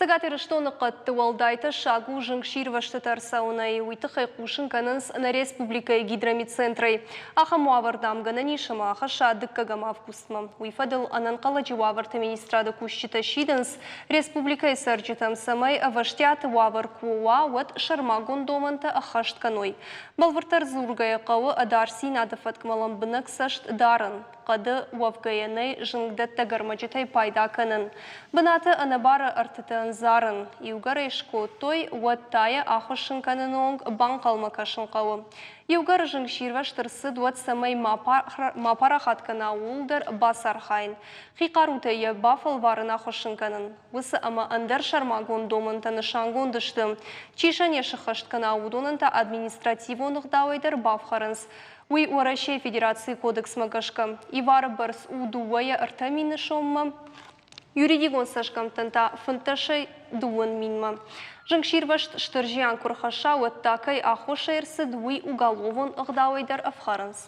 Цӕгат Ирыстоны хъӕдты уӕлдай тӕссаг у зынгсирвӕзтытӕ ӕрцӕуынӕй. Уый тыххӕй хъусын кӕнынц нӕ республикӕйы гидрометцентрӕй. Ахӕм уавӕр, дам, гӕнӕн ис ӕмӕ ахӕсса дыккӕгӕм августмӕ. Уый фӕдыл ӕнӕнхъӕлӕджы уавӕрты министрады кусджытӕ сидынц республикӕйы цӕрджытӕм, цӕмӕй ӕвӕстиаты уавӕр куы уа, уӕд сӕрмагонд домӕнтӕ ӕххӕст кӕной. Бӕлвырддӕр дзургӕйӕ хъӕуы ӕдасдзинады фӕткмӕ лӕмбынӕг цӕст дарын. Хъӕды уӕвгӕйӕ нӕй зынгдӕттӕг ӕрмӕджытӕй пайда кӕнын. Бынаты ӕнӕбары ӕртытӕ ӕндзарын. Иугӕр ӕй скодтой, уӕд та йӕ ахуыссын кӕныны онг банхъӕлмӕ кӕсын хъӕуы. Иугӕр зынгсирвӕзт ӕрцыд, уӕд цӕмӕй ма парахат кӕна, ууыл дӕр бацархайын. Хи хъарутӕй йӕ бафӕлварын ахуыссын кӕнын. Уыцы ӕмӕ ӕндӕр сӕрмагонд домӕнтӕ нысангонд сты. Чи сӕ не сыххӕст кӕна, уыдонӕн та административон ӕгъдауӕй дӕр бафхӕрынц. Уый Уӕрӕсейы Федерацийы кодексмӕ гӕсгӕ ивары бӕрц у дыууӕйӕ 3000 соммӕ, юридикон цӕсгӕмттӕн та фынддӕсӕй дыууын минмӕ. Зынгсирвӕзт стыр зиан куы рхӕсса, уӕд та кӕй аххосӕй ӕрцыд, уый уголовон ӕгъдауӕй дӕр ӕфхӕрынц.